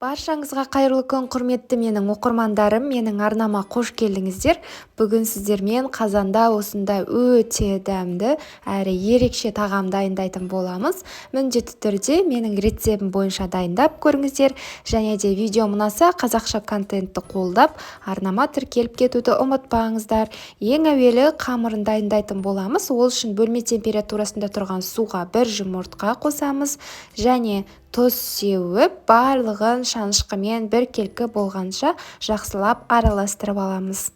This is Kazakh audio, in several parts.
Баршаңызға қайырлы күн, құрметті менің оқырмандарым, менің арнама қош келдіңіздер. Бүгін сіздермен қазанда осындай өте дәмді әрі ерекше тағам дайындайтын боламыз. Міндетті түрде менің рецептім бойынша дайындап көріңіздер. Және де видео ұнаса, қазақша контентті қолдап, арнама тіркеліп кетуді ұмытпаңыздар. Ең әуелі қамырын дайындайтын боламыз. Ол үшін бөлме температурасында тұрған суға бір жұмыртқа қосамыз және тұз сеуіп, барлығын шанышқымен біркелкі болғанша жақсылап араластырып аламыз.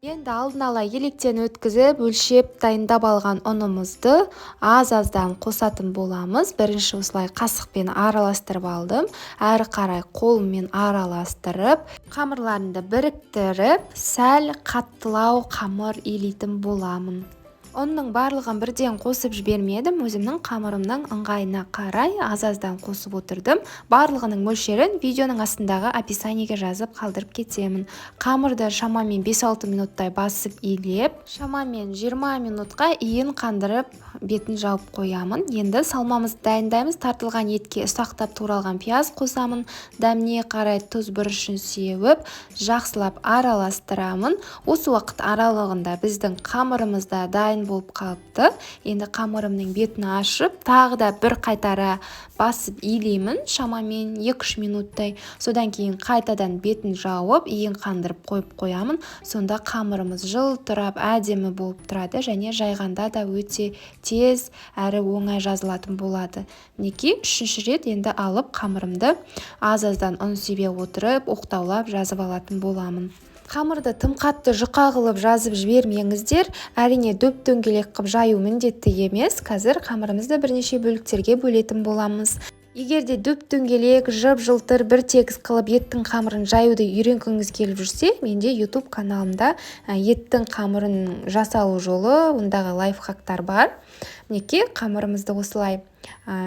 Енді алдын ала електен өткізіп, өлшеп дайындап алған ұнымызды аз-аздан қосатын боламыз. Бірінші осылай қасықпен араластырып алдым. Әрі қарай қолыммен араластырып, қамырларымды біріктіріп, сәл қаттылау қамыр илейтін боламын. Ұнның барлығын бірден қосып жібермедім, өзімнің қамырымның ыңғайына қарай аз-аздан қосып отырдым. Барлығының мөлшерін видеоның астындағы описаниеге жазып қалдырып кетемін. Қамырды шамамен 5-6 минуттай басып илеп, шамамен 20 минутқа иін қандырып, бетін жауып қоямын. Енді салмамызды дайындаймыз. Тартылған етке ұсақтап туралған пияз қосамын. Дәміне қарай тұз бұрышын сеуіп, жақсылап араластырамын. Осы уақыт аралығында біздің қамырымыз да дайын болып қалыпты. Енді қамырымның бетін ашып, тағы да бір қайтара басып илеймін, шамамен 2-3 минуттай. Содан кейін қайтадан бетін жауып, иін қандырып қойып қоямын. Сонда қамырымыз жылтырап, әдемі болып тұрады және жайғанда да өте тез әрі оңай жазылатын болады. Мінекей, үшінші рет енді алып қамырымды аз-аздан ұн себе отырып, оқтаулап жазып алатын боламын. Қамырды тым қатты жұқа қылып жазып жібермеңіздер. Әрине дөп-дөңгелек қып жаю міндетті емес. Қазір қамырымызды бірнеше бөліктерге бөлетін боламыз. Егер де дөп-дөңгелек, жып-жылтыр бір тегіс қылып еттің қамырын жаюды үйренгіңіз келіп жүрсе, менде YouTube каналымда еттің қамырын жасалу жолы, ондағы лайфхактар бар. Мінекей, қамырымызды осылай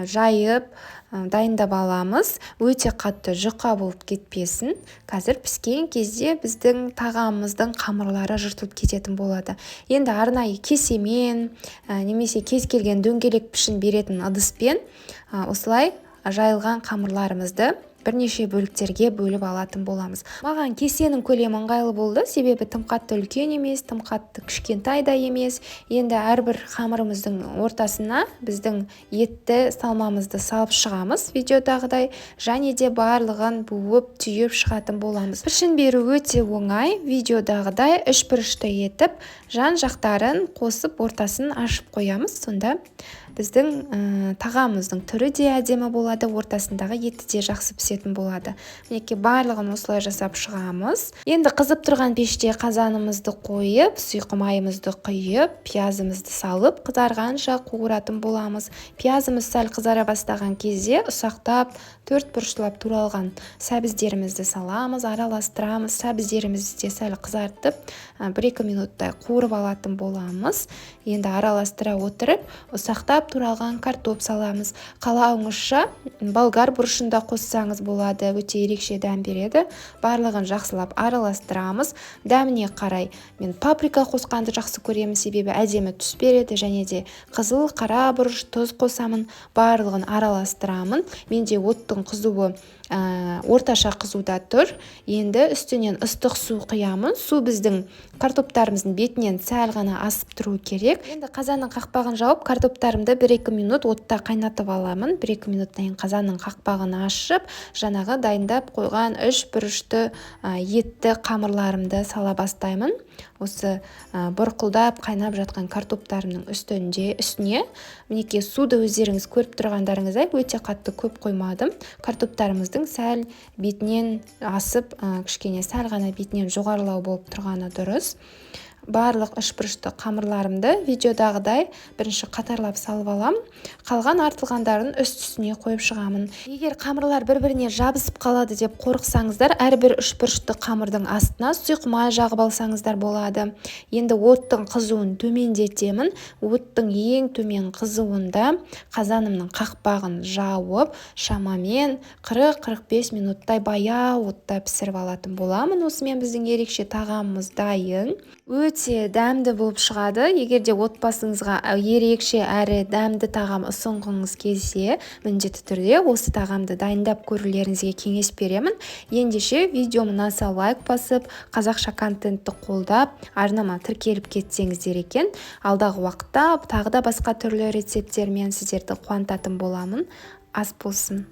жайып, дайындап аламыз. Өте қатты жұқа болып кетпесін. Қазір піскен кезде біздің тағамымыздың қамырлары жыртылып кететін болады. Енді арнайы кесемен, немесе кез келген дөңгелек пішін беретін ыдыспен осылай жайылған қамырларымызды бірнеше бөліктерге бөліп алатын боламыз. Маған кесенің көлемі ыңғайлы болды, себебі тым қатты үлкен емес, тым қатты кішкентай да емес. Енді әрбір қамырымыздың ортасына біздің етті салмамызды салып шығамыз видеодағыдай, және де барлығын буып түйіп шығатын боламыз. Пішін беру өте оңай, видеодағыдай үш бұрышты етіп, жан жақтарын қосып ортасын ашып қоямыз. Сонда біздің тағамымыздың түрі де әдемі болады, ортасындағы еті де жақсы пісетін болады. Мінекей, барлығын осылай жасап шығамыз. Енді қызып тұрған пеште қазанымызды қойып, сұйық майымызды құйып, пиязымызды салып, қызарғанша қуыратын боламыз. Пиязымыз сәл қызара бастаған кезде ұсақтап төрт бұрыштап туралған сәбіздерімізді саламыз, араластырамыз. Сәбіздерімізді де сәл қызартып, 1-2 минуттай қуырып алатын боламыз. Енді араластыра отырып, ұсақтап туралған картоп саламыз. Қалауыңызша болгар бұрышын да қоссаңыз болады, өте ерекше дәм береді. Барлығын жақсылап араластырамыз. Дәміне қарай мен паприка қосқанды жақсы көремін, себебі әдемі түс береді, және де қызыл, қара бұрыш, тұз қосамын. Барлығын араластырамын. Менде оттың қызуы орташа қызуда тұр. Енді үстінен ыстық су құямын. Су біздің картоптарымыздың бетінен сәл ғана асып тұру керек. Енді қазанның қақпағын жауып, картоптарымды 1-2 минут отта қайнатып аламын. 1-2 минуттан кейін қазанның қақпағын ашып, жаңағы дайындап қойған үш бұрышты етті қамырларымды сала бастаймын. Осы бұрқылдап қайнап жатқан картоптарымның үстіне мінекей суды өздеріңіз көріп тұрғандарыңыздай өте қатты көп қоймадым. Картоптарымыздың сәл бетінен асып, кішкене сәл ғана бетінен жоғарылау болып тұрғаны дұрыс. Барлық үш бұрышты қамырларымды видеодағыдай бірінші қатарлап салып аламын. Қалған артылғандарын үст-үстіне қойып шығамын. Егер қамырлар бір-біріне жабысып қалады деп қорықсаңыздар, әрбір үш бұрышты қамырдың астына сұйық май жағып алсаңыздар болады. Енді оттың қызуын төмендетемін. Оттың ең төмен қызуында қазанымның қақпағын жауып, шамамен 40-45 минуттай баяу отта пісіріп алатын боламын. Осымен біздің ерекше тағамымыз дайын. Өте дәмді болып шығады. Егер де отбасыңызға ерекше әрі дәмді тағам ұсынғыңыз келсе, міндетті түрде осы тағамды дайындап көрулеріңізге кеңес беремін. Ендеше, видеом ұнаса, лайк басып, қазақша контентті қолдап, арнама тіркеліп кетсеңіздер екен. Алдағы уақытта тағы да басқа түрлі рецепттермен сіздерді қуантатын боламын. Ас болсын!